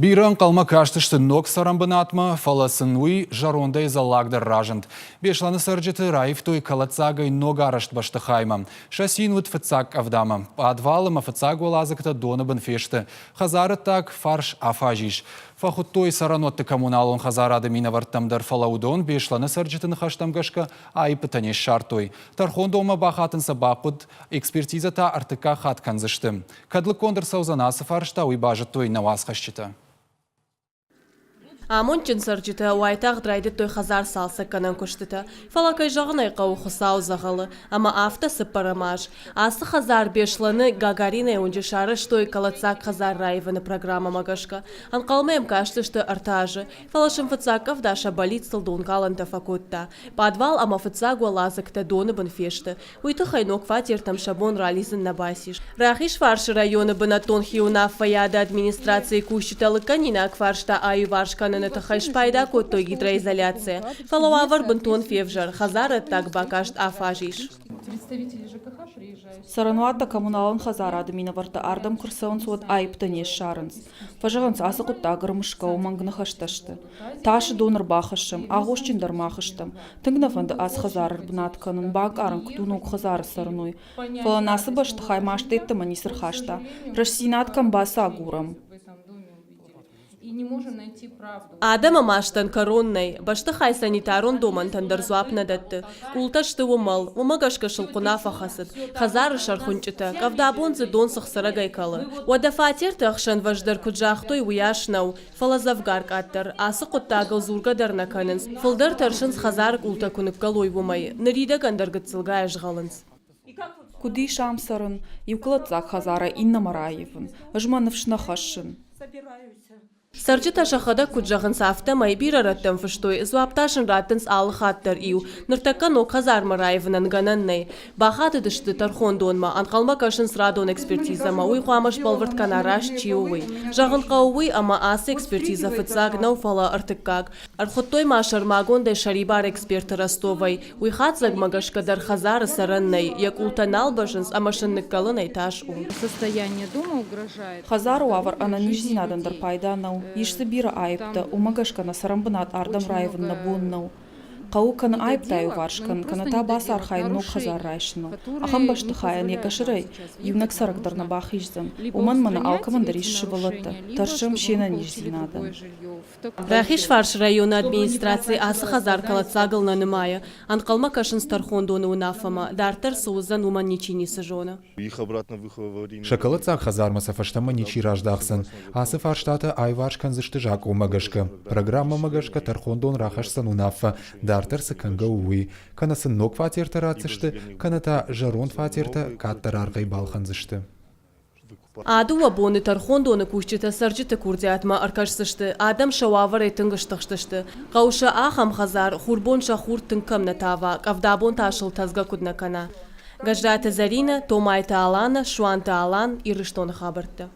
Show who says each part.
Speaker 1: Бирӕ ӕнхъӕлмӕ кастысты ног цӕрӕнбынатмӕ, фӕлӕ сын уый зӕрондӕй дзӕллагдӕр разынд. Беслӕны цӕрджыты раивтой кӕлӕддзагӕй ног арӕзт бӕстыхаймӕ. Сӕ цин уыд фыццаг къӕвдамӕ. Пъадвал ӕмӕ фыццаг уӕладзыгтӕ доны бын фесты. Хӕдзары таг фарс афаз ис. Фӕхуыдтой цӕрӕнуӕтты коммуналон хӕдзарады минӕвӕрттӕм дӕр, фӕлӕ уыдон Беслӕны цӕрджыты ныхӕстӕм гӕсгӕ аиппытӕ не ссардтой. Тӕрхондонмӕ бахатын сӕ бахъуыд, экспертизӕ та ӕртыккаг хатт кӕндзысты. Кӕд лыггонд ӕрцӕудзӕн ацы фарста, уый базыдтой нӕ уацхӕсджытӕ.
Speaker 2: Амондджын цӕрджытӕ уайтагъд райдыдтой хӕдзар цалцӕггӕнӕн куыстытӕ. Фӕлӕ, кӕй зӕгъын ӕй хъӕуы, Хуыцау дзӕгъӕлы. Ӕмӕ афтӕ цыппӕрӕм аз. Ацы хӕдзар Беслӕны Гагаринӕй уынджы сарӕзтой кӕлӕддзаг хӕдзар раивыны программӕмӕ гӕсгӕ. Ӕнхъӕлмӕ йӕм кастысты ӕртӕ азы. Фӕлӕ сын фыццаг къӕвда сӕ бӕллицтыл донкалӕнтӕ фӕкодта. Пъадвал ӕмӕ фыццаг уӕладзыгтӕ доны бын фесты. Уый тыххӕй ног фатертӕм сӕ бон ралидзын нӕ бацис. Рахизфарсы районы бынӕттон хиуынаффӕйады администрацийы кусджытӕ лыггӕнинаг фарста аиуварс кӕныны тыххӕй спайда кодтой гидроизоляцийӕ. Фӕлӕ уавӕр бынтон февзӕр, хӕдзарӕддаг бакаст афаз ис.
Speaker 3: Цӕрӕнуӕттӕ коммуналон хӕдзарады минӕвӕрттӕ ардӕм куы рцӕуынц, уӕд аипптӕ не ссарынц. Фӕзӕгъынц, ацы хъуыддаг ӕрмысгӕ у, мӕнг ныхӕстӕ сты. Тасы дон ӕрбахӕссӕм, аххосджын дӕр мах стӕм. Тынг нӕ фӕнды ацы хӕдзары ӕрбынат кӕнын, банкъарын, куыд у ног хӕдзары цӕрын, уый. Фӕлӕ нӕ ацы бӕстыхай маст йеддӕмӕ ницы рхаста. Рӕстдзинад кӕм бацагурӕм?
Speaker 2: Адӕмы мастӕн кӕрон нӕй. Бӕстыхай санитарон домӕнтӕн дӕр дзуапп нӕ дӕтты. Къултӕ сты уымӕл, уымӕ гӕсгӕ сыл хъуына фӕхӕцыд. Хӕдзары сӕр хуынчъытӕ, къӕвдабон дзы дон цыхцырӕгӕй кӕлы. Уӕдӕ фатерты ӕхсӕнвӕз дӕр куыд загътой, уыйас нӕу. Фӕлӕ дзӕвгар къаддӕр. Ацы хъуыддагыл дзургӕ дӕр нӕ кӕнынц. Фылдӕр тӕрсынц, хӕдзары къултӕ куы ныккӕлой, уымӕй. Ныридӕгӕн дӕр гыццылгай ӕзгъӕлынц.
Speaker 3: Куыд ис ам цӕрын? Иу кӕлӕддзаг хӕдзарӕй иннӕмӕ раивын. Ӕз мӕ ныфс нӕ хӕссын.
Speaker 2: Цӕрджытӕ сӕхӕдӕг куыд зӕгъынц, афтӕмӕй бирӕ рӕттӕм фыстой, дзуапп та сын раттынц алы хатт дӕр иу. Ныртӕккӕ ног хӕдзармӕ раивынӕн гӕнӕн нӕй. Бахатыдысты тӕрхондонмӕ, ӕнхъӕлмӕ кӕсынц радон экспертизӕмӕ, уый хъуамӕ сбӕлвырд кӕна раст чи у, уый. Зӕгъын хъӕуы уый, ӕмӕ ацы экспертизӕ фыццаг нӕу, фӕлӕ ӕртыккаг. Ӕрхуыдтой ма сӕрмагондӕй сӕрибар эксперты Ростовӕй. Уый хатдзӕгмӕ гӕсгӕ дӕр хӕдзары цӕрӕн нӕй, йӕ къултӕ нал бӕззынц ӕмӕ сын ныккӕлынӕй тас у.
Speaker 3: Хӕдзары уавӕр ӕнӕниздзинадӕн дӕр пайда нӕу, ис дзы бирӕ аипптӕ, уымӕ гӕсгӕ нӕ цӕрӕнбынат ардӕм раивын нӕ бон нӕу. Хъӕуы кӕнӕ аипптӕ аиуварс кӕнын, кӕнӕ та бацархайын ног хӕдзар райсыныл. Ахӕм бӕстыхайӕн йӕ къӕсӕрӕй иунӕг цӕрӕг дӕр нӕ бахиздзӕн, уымӕн мӕнӕ алкӕмӕн дӕр ис сывӕллӕттӕ, тӕрсӕм се нӕниздзинадӕн.
Speaker 2: Рахизфарсы районы администраци ацы хӕдзар кӕлӕддзагыл нӕ нымайы. Ӕнхъӕлмӕ кӕсынц тӕрхондоны уынаффӕмӕ. Дарддӕр цы уыдзӕн, уымӕн ничи ницы зоны.
Speaker 1: Сӕ кӕлӕддзаг хӕдзармӕ сӕ фӕстӕмӕ ничи раздахдзӕн. Ацы фарстатӕ аиварс кӕндзысты закъонмӕ гӕсгӕ. Программӕмӕ гӕсгӕ тӕрхондон рахӕсдзӕн уынаффӕ, дарддӕр цы кӕнгӕ у, уый. Кӕнӕ сын ног фатертӕ ратдзысты, кӕнӕ та зӕронд фатертӕ къаддӕр аргъӕй балхӕндзысты.
Speaker 2: А дыууӕ боны тӕрхондоны кусджытӕ цӕрджыты курдиатмӕ ӕркӕсдзысты. Адӕм сӕ уавӕрӕй тынг стыхстысты. Хъӕуы сӕ ахӕм хӕдзар, хурбон сӕ хур тынг кӕм нӕ тава, къӕвдабон та сыл тӕдзгӕ куыд нӕ кӕна. Гӕззаты Зӕринӕ, Томайты Аланӕ, Суанты Алан, Ирыстоны хабӕрттӕ.